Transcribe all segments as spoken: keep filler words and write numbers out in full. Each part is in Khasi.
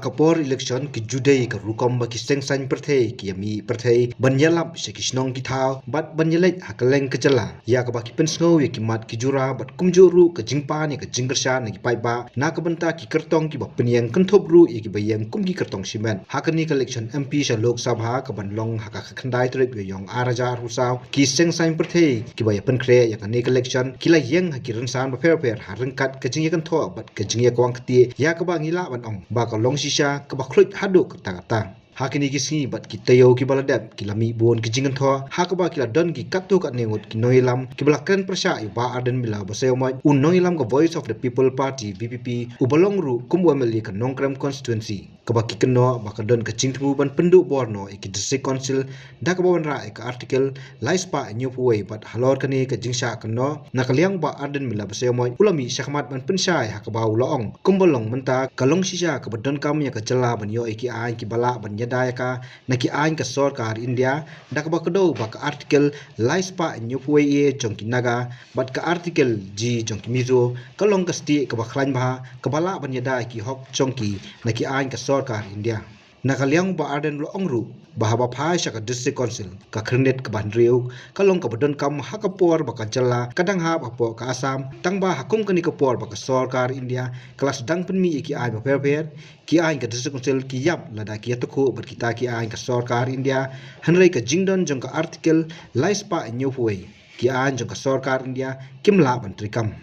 Ka por election ki ju dei ka rukom ba ki seng saiñ pyrthei ki ïa mih pyrthei ban ïalap sha ki shnong ki thaw bad ban ïaleit ha kylleng ka jylla, ïa kaba ki pynsngew ïa ki mat ki jura bad kumjuh ruh ka jingpan ïa ka jingkyrshan na ki paidbah na ka bynta ki kyrtong kiba pynïeng, kynthup ruh ïa kiba ïeng kum ki kyrtong shimet. Ha kane ka election M P sha Lok Sabha kaban long ha ka khatkhyndai tarik Naiïong ar hajar arphew saw, ki seng saiñ pyrthei kiba ïa pynkhreh ïa kane ka election ki la ïeng ha ki rynsan bapher bapher ha ryngkat ka jingïakynthoh bad ka jingïakwang kti, ïa kaba ngi lah ban ong ba ka long shisha kaba khluit haduh katta katta. Ha kine ki sngi bad ki taïew kiba la dep, ki la mih bun ki jingkynthoh ha kaba ki la don ki katto katne ngut ki nongïalam kiba la kren pyrshah ïa u Bah Ardent Miller Basaiawmoit, u nongïalam ka Voice of the People Party, V P P, uba long ruh kum u M L A ka Nongkrem constituency, kaba ki kynnoh ba ka don ka jingthmu ban pynduh bor noh ïa ki District Council da kaba wanrah ïa ka Article lai spah hynñiewphew wei. Bad halor kane ka jingshah kynnoh, na ka liang u Bah Ardent Miller Basaiawmoit u la mih shakhmat ban pynshai ha kaba u la ong, kumba long mynta ka long shisha kaba donkam ïa ka jylla ban ïoh ïa ki aiñ kiba lah ban ïada ïa ka na ki aiñ ka sorkar India, da kaba kdew ba ka Article lai spah hynñiewphew wei A jong ki Naga bad ka Article G jong ki Mizo ka long ka stieh kaba khlaiñ bha kaba lah ban ïada ïa ki hok jong ki na ki aiñ ka sorkar India. Na ka liang u Bah Ardent u la ong ruh ba haba phai sha ka District Council, ka khyrnit kaba hynriew ka long kaba donkam ha ka por ba ka jylla ka dang hap hapoh ka Assam, tangba ha kum kane ka por ba ka sorkar India ka la sdang pynmih ïa ki aiñ bapher bapher, ki aiñ ka District Council ki ïap lada ki ïatakhuh bad kita ki aiñ ka sorkar India, hynrei ka jingdon jong ka Article lai spah hynñiewphew wei, ki aiñ jong ka sorkar India kim lah ban treikam.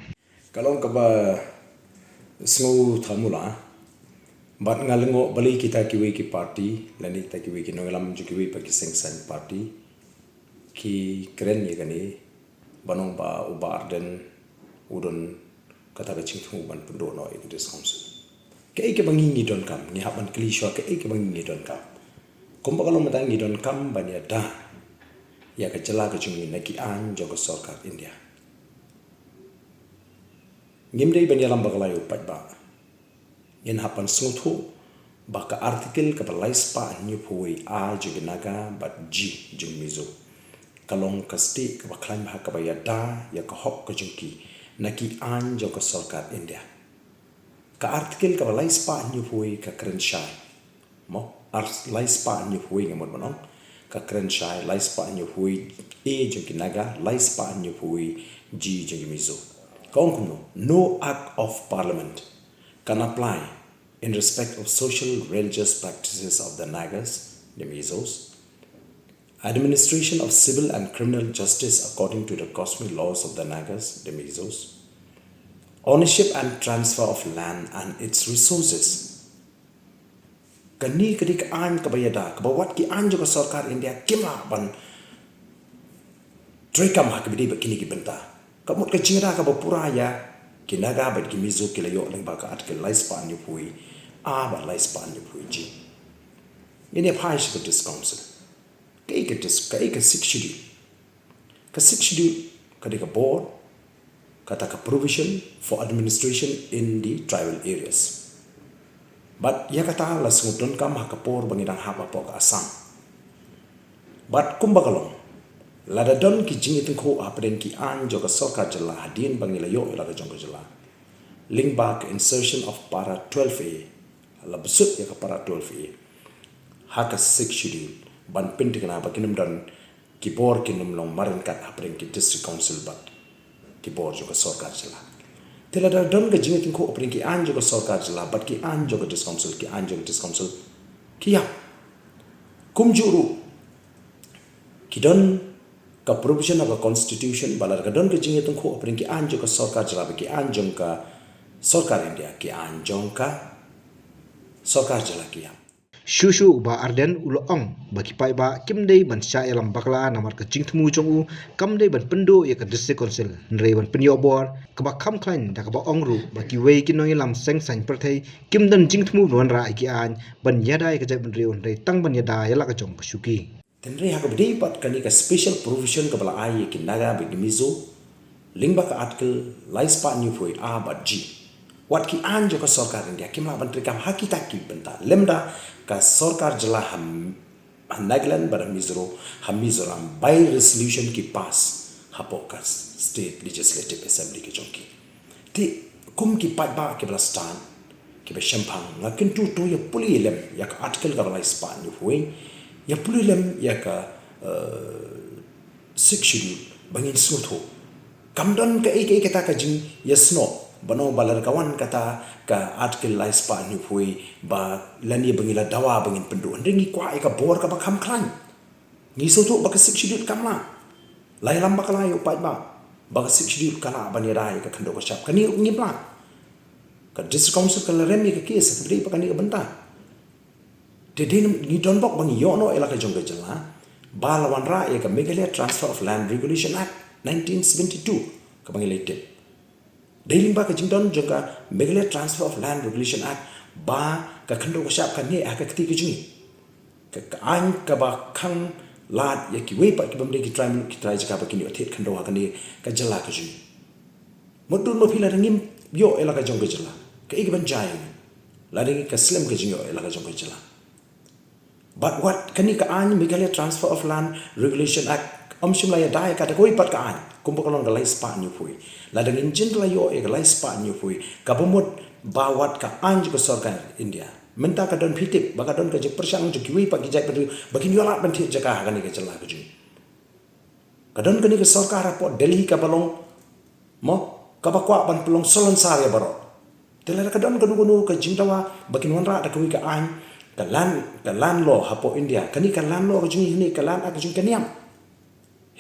Ka long kaba sngewthuh mula, bad nga lyngngoh balei kita kiwei ki party lane kita kiwei ki nongïalam jong kiwei pat ki seng saiñ party ki kren ïa kane, ban ong ba u Bah Ardent u don kata ka jingthmu ban pynduh noh ïa ka District Council. Kaei kaba ngi ngi donkam, ngi hap ban kylli shuwa kaei kaba ngi ngi donkam. Kumba ka long mynta ngi donkam ban ïada ïa ka jylla ka jong ngi na ki aiñ jong ka sorkar India. Ngim dei ban ïalam bakla ïa u paidbah. Ngin hap ban sngewthuh ba ka Article kaba lai spah hynñiewphew wei A jong ki Naga bad G jong Mizo ka long ka stieh kaba khlaiñ bha kaba ïada ïa ka hok ka jong ki na ki aiñ jong ka sorkar India. Ka Article kaba lai spah hynñiewphew wei ka kren shai, mo, ar lai spah hynñiewphew wei nga mut ban ong, ka kren shai lai spah hynñiewphew wei A jong ki Naga, lai spah hynñiewphew wei G jong ki Mizo. Ka ong kumno, no act of parliament can apply in respect of social religious practices of the Nagas, the Mizos, administration of civil and criminal justice according to the customary laws of the Nagas, the Mizos, ownership and transfer of land and its resources. Kane ka dei ka aiñ kaba ïada, kaba wat ki aiñ jong ka sorkar India kim lah ban treikam ha kaba dei bad kine ki bynta. Ka mut ka jingïada kaba pura ïa ki Naga bad ki Mizo ki la ïoh lyngba ka Article lai spah hynñiewphew wei A bad lai spah hynñiewphew wei G. Ngin ïa phai sha ka District Council. Kaei ka dis-, kaei ka Sixth Schedule? Ka Sixth Schedule ka dei ka bor, kata ka provision for administration in the tribal areas. Bad ïa kata la sngewdonkam ha ka por ba ngi dang hap hapoh ka Assam. Bad kumba ka long, lada don ki jingïatyngkhuh hapdeng ki aiñ jong ka sorkar jylla hadien ba ngi la ïoh ïa la ka jong ka jylla, lyngba ka insertion of para twelve A, la bsut ïa ka para twelve A ha ka Sixth Schedule ban pynthikna ba kin ym don ki bor, kin ym long marryngkat hapdeng ki District Council bad ki bor jong ka sorkar jylla. Te lada don ka jingïatyngkhuh hapdeng ki aiñ jong ka sorkar jylla bad ki aiñ jong ka District Council, ki aiñ jong ka District Council ki ïap. Kumjuh ruh ki don ka provision ha ka Constitution ba lada ka don ka jingïatyngkhuh hapdeng ki aiñ jong ka sorkar jylla bad ki aiñ jong ka sorkar India, ki aiñ jong ka sorkar jylla ki ïap. Shuh shuh u Bah Ardent u la ong ba ki paidbah kim dei ban shah ïalam bakla namar ka jingthmu jong u kam dei ban pynduh ïa ka District Council, hynrei ban pynïoh bor kaba kham khlaiñ, da kaba ong ruh ba kiwei ki nongïalam seng saiñ pyrthei kim don jingthmu ban wanrah ïa ki aiñ ban ïada ïa ka jaitbynriew, hynrei tang ban ïada ïa la ka jong ka shuki. Hynrei ha kaba dei pat kane ka special provision kaba la ai ïa ki Naga bad ki Mizo lyngba ka Article lai spah hynñiewphew wei A bad G, wat ki aiñ jong ka sorkar India kim lah ban treikam ha kita ki bynta. Lymda ka sorkar jylla ha, ha Nagaland bad ha Mizoram, ha Mizoram by resolution ki pass hapoh ka State Legislative Assembly ka jong ki. Te kum ki paidbah kiba la stad, Kiba shemphang, nga kyntu to ïa pule lem ïa ka article kaba lai spah hynñiewphew wei, ïa pule lem ïa ka, eh, Sixth Schedule ba ngin sngewthuh. Kam don kaei kaei kata ka jingïasnoh ban ong ba lada ka wan kata ka article lai spah hynñiewphew wei ba lane ba ngi la dawa ba ngin pynduh. Hynrei ngi kwah ïa ka bor kaba kham khlaiñ. Ngi sngewthuh ba ka Sixth Schedule kam lah. Lai lam bakla ïa u paidbah ba ka Sixth Schedule ka lah ban ïada ïa ka khyndew ka shap. Kane ruh ngim lah. Ka District Council ka la rem ïa ka case ha kaba dei ba kane ka bynta. Te dei ngi don bok ba ngi ïoh noh ïa la ka jong ka jylla ba la wanrah ïa ka Meghalaya Transfer of Land Regulation Act nineteen seventy-two kaba ngi la tip. Dei lyngba ka jingdon jong ka Meghalaya Transfer of Land Regulation Act ba ka khyndew ka shap kan heh ha ka kti ka jong ngi. Ka, ka aiñ kaba khang lad ïa kiwei pat ki bym dei ki trai muluk ki trai jaka ba kin ïoh thied khyndew ha kane ka jylla ka jong ngi. Mutdur ma phi lada ngim ïoh ïa la ka jong ka jylla, kaei kaban jia ïa ngi? Lada ngi ka slem ka jingïoh ïa la ka jong ka jylla. Bad wat kane ka aiñ Meghalaya Transfer of Land Regulation Act ym shym la ïada ïa ka da kawei pat ka aiñ kumba ka long ka lai spah hynñiewphew wei. Lada ngin jin la ïoh ïa ka lai spah hynñiewphew wei, kaba mut ba wat ka aiñ jong ka sorkar India mynta ka don, phi tip ba ka don ka jingpyrshang jong kiwei pat ki jaitbynriew ba kin ïoh lad ban thied jaka ha kane ka jylla ka jong ngi. Ka don kane ka sorkar hapoh Delhi kaba long, mo, kaba kwah ban pynlong salonsar ïa baroh. Te lada ka don kano kano ka jingdawa ba kin wanrah da kawei ka aiñ, ka land, ka land law hapoh India, kane ka land law ka jong ngi, kane ka Land Act ka jong ngi kan ïap.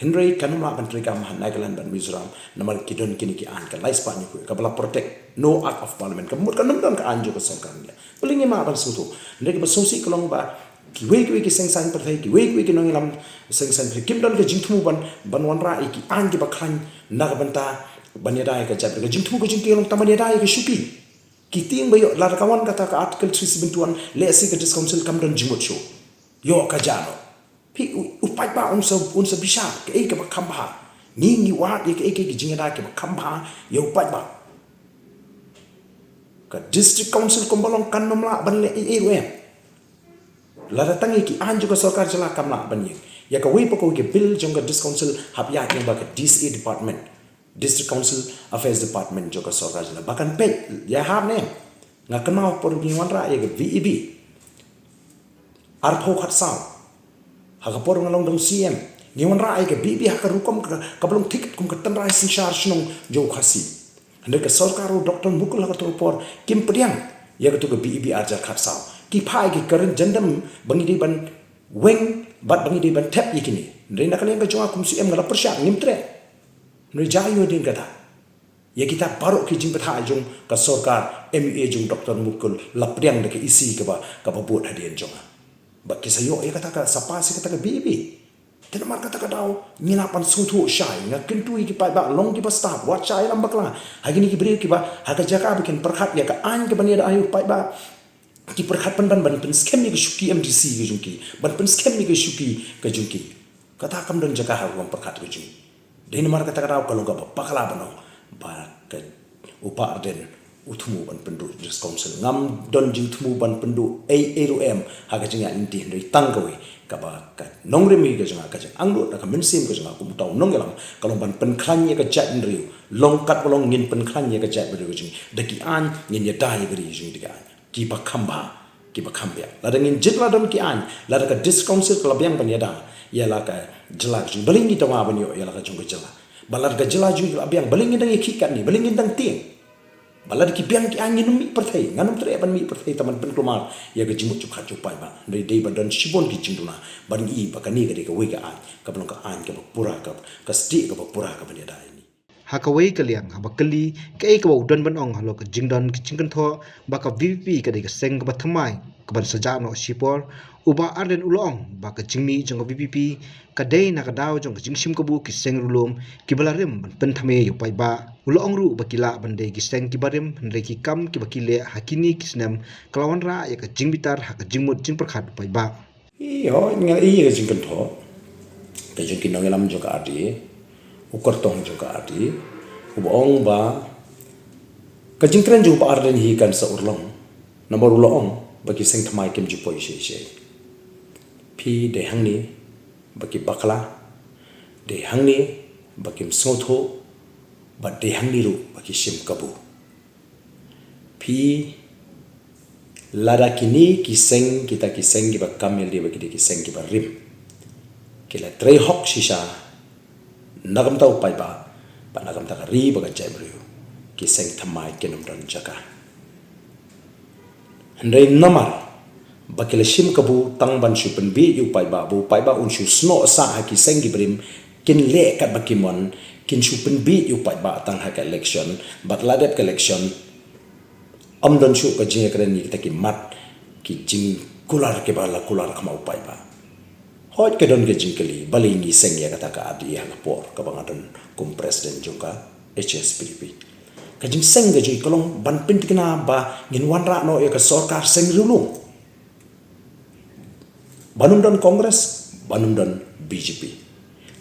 Hynrei kan ym lah ban treikam ha Nagaland bad Mizoram namar ki don kine ki aiñ, ka lai spah hynñiewphew wei kaba la protect, no Act of Parliament, kaba mut kan ym don ka aiñ jong ka sorkar India. Balei ngim lah ban sngewthuh? Hynrei kaba sngewsih ka long ba kiwei kiwei ki seng saiñ pyrthei, kiwei kiwei ki nongïalam seng saiñ pyrthei kim don ka jingthmu ban, ban wanrah ïa ki aiñ kiba khlaiñ na ka bynta ban ïada ïa ka jaitbynriew. Ka jingthmu ka jong ki ka long tang ban ïada ïa ka shuki. Ki tieng ba ïoh lada ka wan kata ka Article three seven two one, lehse ka District Council kam don jingmut shuh. Ïoh ka jia noh. Phi, u, u paidbah un sa, un sa bishar kaei kaba kham bha. Ngi, ngi wad ïa kaei kaei ki jingïada kiba kham bha ïa u paidbah. Ka District Council kumba long kan ym lah ban leh ei ei ruh em. Lada tang ïa ki aiñ jong ka sorkar jylla kam lah ban ïeng. Ïa kawei pa kawei ka bill jong ka District Council hap ïaid lyngba ka D C A Department, District Council Affairs Department jong ka sorkar jylla ba kan peit ïa hap ne. Nga kynmaw por ngi wanrah ïa ka V A B arphew khatsaw, ha ka por nga long dong C M, ngi wanrah ïa ka V A B ha ka rukom ka, kaba long thik kum ka tynrai synshar shnong jong u Khasi. Hynrei ka sorkar u Doctor Mukul ha kato ka por kim pdiang ïa kato ka V A B arhajar khatsaw. Ki phah ïa ki current jyndam ba ngi dei ban weng bad ba ngi dei ban thep ïa kine. Hynrei na ka liang ka jong nga kum C M nga la pyrshah, ngim treh. Hynrei jia ïa u dien kata. Ïa kita baroh ki jingbthah jong ka sorkar M U A jong Doctor Mukul la pdiang da ka E C kaba, kaba bud hadien jong nga. Ba ki sa ïoh ïa kata ka, sa pass ïa kata ka V A B. Te namar kata ka daw ngi lah ban sngewthuh shai, nga kyntu ïa ki paidbah long kiba stad, wat shah ïalam bakla ha kine ki briew kiba ha ka jaka ba kin pyrkhat ïa ka aiñ kaban ïada ïa u paidbah, ki pyrkhat pynban ban pynskhem ïa ka shuki M D C ka jong ki, ban pynskhem ïa ka shuki ka jong ki. Kata kam don jaka ha rukom pyrkhat ka jong ngi. Dei namar kata ka daw ka long kaba bakla ban ong ba ka, u Bah Ardent u thmu ban pynduh District Council. Ngam don jingthmu ban pynduh ei ei ruh em ha ka jingïaid lynti, hynrei tang kawei kaba ka nongrim ka jong nga, ka jingangnud na ka mynsiem ka jong nga kum uta u nongïalam, ka long ban pynkhlaiñ ïa ka jaitbynriew. Long katba long ngin pynkhlaiñ ïa ka jaitbynriew ka jong ngi da ki aiñ, ngin ïada ïa ka ri ka jong ngi da ki aiñ kiba kham bha, kiba kham biang. Lada ngin jin la don ki aiñ, lada ka District Council ka la biang ban ïada ïa la ka jylla ka jong ngi, balei ngi dawa ban ïoh ïa la ka jong ka jylla? Ba lada ka jylla jong ngi ka la biang, balei ngin dang ïakhih katne, balei ngin dang tieng? Ba lada ki biang ki aiñ, ngin ym mih pyrthei, ngan ym treh ban mih pyrthei tang ban pynkulmar ïa ka jingmut jingpyrkhat jong u paidbah. Hynrei dei ba don shibun ki jingduna ban ngi i ba kane ka dei kawei ka aiñ kaba long ka aiñ kaba pura, ka, ka stieh kaba pura kaban ïada ïa ngi. Ha kawei ka liang, haba kylli kaei kaba u don ban ong halor ka jingdon ka jingkynthoh ba ka V P P ka dei ka seng kaba thymmai kaban sa jah noh shipor, u Bah Ardent u la ong ba ka jingmih jong ka V P P ka dei na ka daw jong ka jingshim kabu ki seng riewlum kiba la rim ban pynthame ïa u paidbah. U la ong ruh ba ki lah ban dei ki seng kiba rim, hynrei ki kam kiba ki leh ha kine ki snem ka la wanrah ïa ka jingbitar ha ka jingmut jingpyrkhat u paidbah. Ïoh, nga ïohi ïa ka jingkynthoh ka jong ki nongïalam jong ka R T A, u kyrtong jong ka R T A, uba ong ba ka jingkren jong u Bah Ardent hi kan sa urlong, namar u la ong ba ki seng thymmai kim ju poi shisha. Phi, dei hangne ba ki bakla, dei hangne ba kim sngewthuh, bad dei hangne ruh ba ki shim kabu. Phi, Lada kine ki seng, kita ki seng kiba kam ïalade ba ki dei ki seng kiba rim, ki la trei hok shisha na ka bynta u paidbah bad na ka bynta ka ri bad ka jaitbynriew, ki seng thymmai kin ym don jaka. Hynrei namar ba ki la shim kabu tang ban shu pynbieit ïa u paidbah, ba u paidbah un shu snoh sah ha ki seng kiba rim, kin leh katba ki mon, kin shu pynbieit ïa u paidbah tang ha ka election, bad la dep ka election, ym don shuh ka jingïakren ïa kita ki mat, ki jingkular kiba la kular khmat u paidbah. Hooid, ka don ka jingkylli, balei ngi seng ïa kata ka R D A ha ka por kaba nga don kum president jong ka H S P D P. Ka jingseng ka jong ngi ka long ban pynthikna ba ngin wanrah noh ïa ka sorkar seng riewlum. Ban ym don Congress, ban ym don B J P.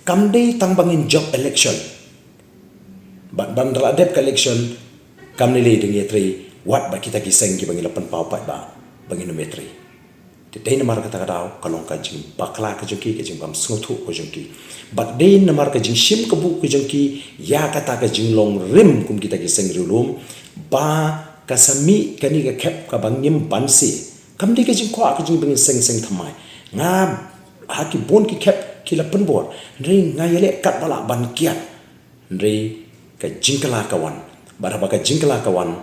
Kam dei tang ba ngin jop election. Bad ban da la dep ka election, kam dei lei da ngi ïatrei wat bad kita ki seng kiba ngi la pynpaw paidbah ba ngin ym ïatrei. Te dei namar kata ka daw, ka long ka jingbakla ka jong ki, ka jingbym sngewthuh ka jong ki. Bad dei namar ka jingshim kabu ka jong ki ïa kata ka jinglong rim kum kita ki seng riewlum, ba ka sa mih kane ka khep kaba ngim banse. Kam dei ka jingkwah ka jong ngi ba ngin seng seng thymmai. Nga, ha ki bun ki khep ki la pynbor, hynrei nga ïaleh katba lah ban kiad. Hynrei ka jingkylla ka wan. Bad haba ka jingkylla ka wan,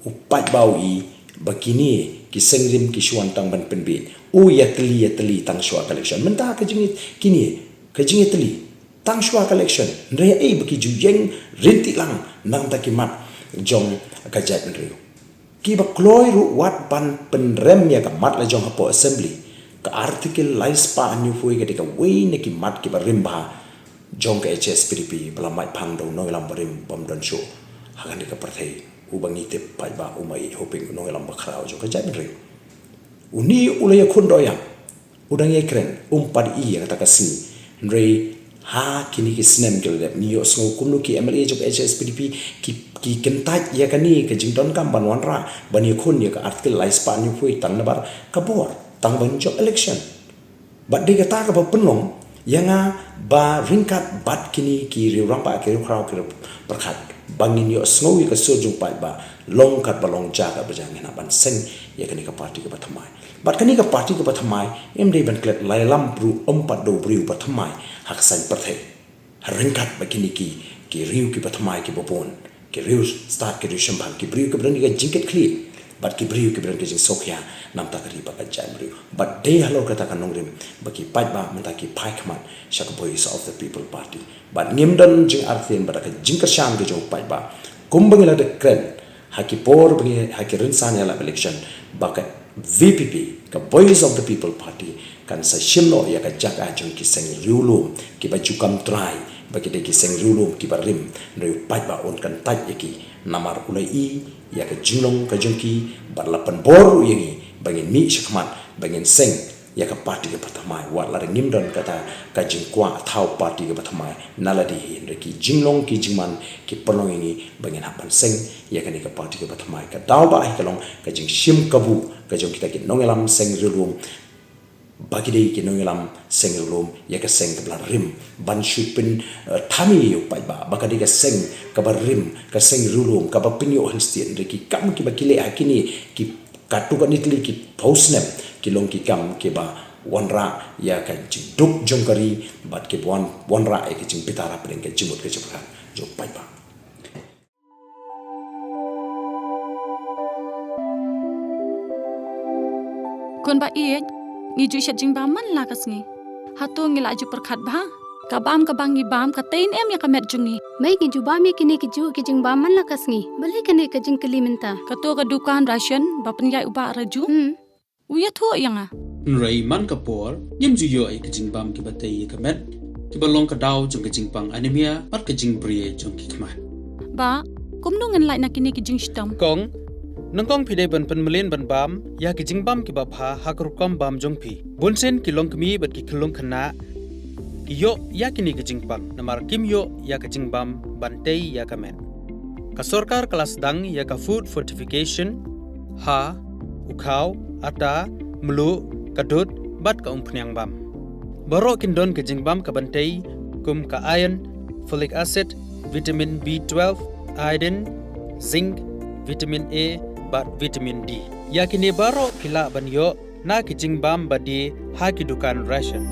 u paidbah u i ba kine ki seng rim ki shu wan tang ban pynbieit. U ïatylli, ïatylli tang shuwa ka election. Mynta ka jing, kine ka jingïatylli tang shuwa ka election. Hynrei ei ba ki ju ïeng rynti lang na ka bynta ki mat jong ka jaitbynriew. Kiba kloi ruh wat ban pynrem ïa ka mat la jong hapoh Assembly. Ka Article lai spah hynñiewphew ka dei kawei na ki mat kiba rim bha jong ka H S P D P, ba la mait phang da u nongïalam barim bym don shuh ha kane ka pyrthei, uba ngi tip paidbah, u Maieit Hoping, u nongïalam bakhraw jong ka jaitbynriew. Une u la ïakhun dohïap. U dang ïakren, um pat ïohi ïa kata ka sngi. Hynrei ha kine ki snem ki la dep, ngi ïohsngew kumno ki M L A jong ka H S P D P ki, ki kyntait ïa kane ka jingdonkam ban wanrah, ban ïakhun ïa ka Article lai spah hynñiewphew tang namar ka bor, tang ban jop election. Bad dei kata kaba pynlong ïa nga ba ryngkat bad kine ki riew rangbah, ki riew khraw, ki riew pyrkhat, ba ngin ïohsngew ïa ka sur jong paidbah, long katba long, jia katba jia, ngin hap ban seng ïa kane ka party kaba thymmai. Bad kane ka party kaba thymmai, ym dei ban klet la ïalam briew, ym pat da u briew ba thymmai ha ka saiñ pyrthei. Ryngkat bad kine ki, ki riew kiba thymmai kiba bun, ki riew stad, ki riew shemphang, ki briew kiba don ka jingkitkhlieh, bad ki briew kiba don ka jingsngewkhia na ka bynta ka ri bad ka jaitbynriew. Bad dei halor kata ka nongrim ba ki paidbah mynta ki phai khmat sha ka Voice of the People Party. Bad ngim don jingartatien bad ka jingkyrshan ka jong u paidbah. Kumba ngi la dep kren ha ki por ba ngi, ha ki rynsan ïalap election, ba ka V P P, ka Voice of the People Party, kan sa shim noh ïa ka jaka jong ki seng riewlum kiba ju kam trai ba ki dei ki seng riewlum kiba rim, hynrei u paidbah un kyntait ïa ki namar u la i ïa ka jinglong ka jong ki, bad la pynbor ruh ïa ngi ba ngin mih shakhmat, ba ngin seng ïa ka party kaba thymmai, wat lada ngim don kata ka jingkwah thaw party kaba thymmai na lade hi, hynrei ki jinglong ki jingman ki pynlong ïa ngi ba ngin hap ban seng ïa kane ka party kaba thymmai. Ka daw ba ai ka long ka jingshim kabu ka jong kita ki nongïalam seng riewlum, ba ki dei ki nongïalam seng riewlum ïa ka seng kaba la rim, ban shu pyn, eh, thame ïa u paidbah ba ka dei ka seng kaba rim, ka seng riewlum kaba pynïoh hynrei ki kam kiba ki leh ha kine ki katto katne tylli ki phew snem ki long ki kam kiba wanrah ïa ka jingduk jong ka ri, bad kiba wan, wanrah ïa ka jingbitar hapdeng ka jingmut ka jingpyrkhat jong u paidbah. Khun ba ïeit, ngi ju shet jingbam man la ka sngi. Hato ngi la ju pyrkhat bha? Ka bam kaba ngi bam ka tei ne em ïa ka met jong ngi? Mei, ngi ju bam ïa kine ki juh ki jingbam man la ka sngi. Balei kane ka jingkylli mynta? Kato ka dukan ration ba pynïaid u Bah Raju. Hmm. U ïathuh ïa nga. Hynrei man ka por, ngim ju ïoh ïa ka jingbam kiba tei ïa ka met, kiba long ka daw jong ka jingpang anemia bad ka jingbri jong ki khmat. Bah, kumno ngin lait na kine ki jingshitom? Kong, nyngkong phi dei ban pynmlien ban bam ïa ki jingbam kiba bha ha ka rukom bam jong phi. Bun sien ki longkmie bad ki khyllung khynnah ki ïoh ïa kine ki jingpang namar kim ïoh ïa ka jingbam ban tei ïa ka met. Ka sorkar ka la sdang ïa ka food fortification ha u khaw, ata, mluh, ka dud bad ka umphniang bam. Baroh kin don ka jingbam kaban tei kum ka iron, folic acid, vitamin B twelve, iodine, zinc, vitamin A bad vitamin D. Ïa kine baroh phi lah ban ïoh na ki jingbam ba die ha ki dukan ration.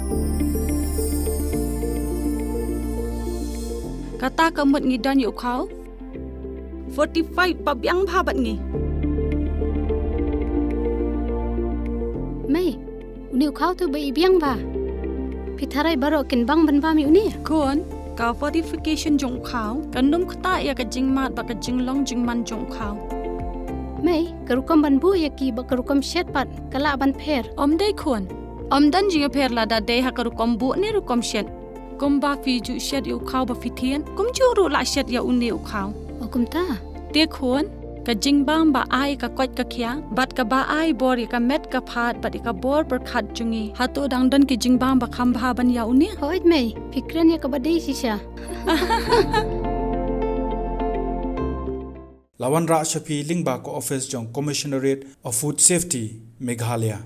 Kata ka mut ngi don ïa u khaw fortified ba biang bha bad ngi. Mei, une u khaw te ba i biang bha. Phi tharai baroh kin bang ban bam ïa une? Khun, ka fortification jong u khaw kan ym ktah ïa ka jingmad bad ka jinglong jingman jong u khaw. Mei, ka rukom ban buh ïa ki bad ka rukom shet pat ka lah ban pher. Ym dei khun. Ym don jingïapher lada dei ha ka rukom buh ne rukom shet. Kumba phi ju shet ïa u khaw ba phi thied, kumjuh ruh lah shet ïa une u khaw. O kumta. Te khun, ka jingbam ba ai ka koit ka khiah bad kaba ai bor ïa ka met ka phad bad ïa ka bor pyrkhat jong ngi, hato dang don ki jingbam ba kham bha ban ïa une? Hooid mei, phi kren ïa kaba dei shisha. La wanrah sha phi lyngba ka ophis jong Commissionerate of Food Safety, Meghalaya.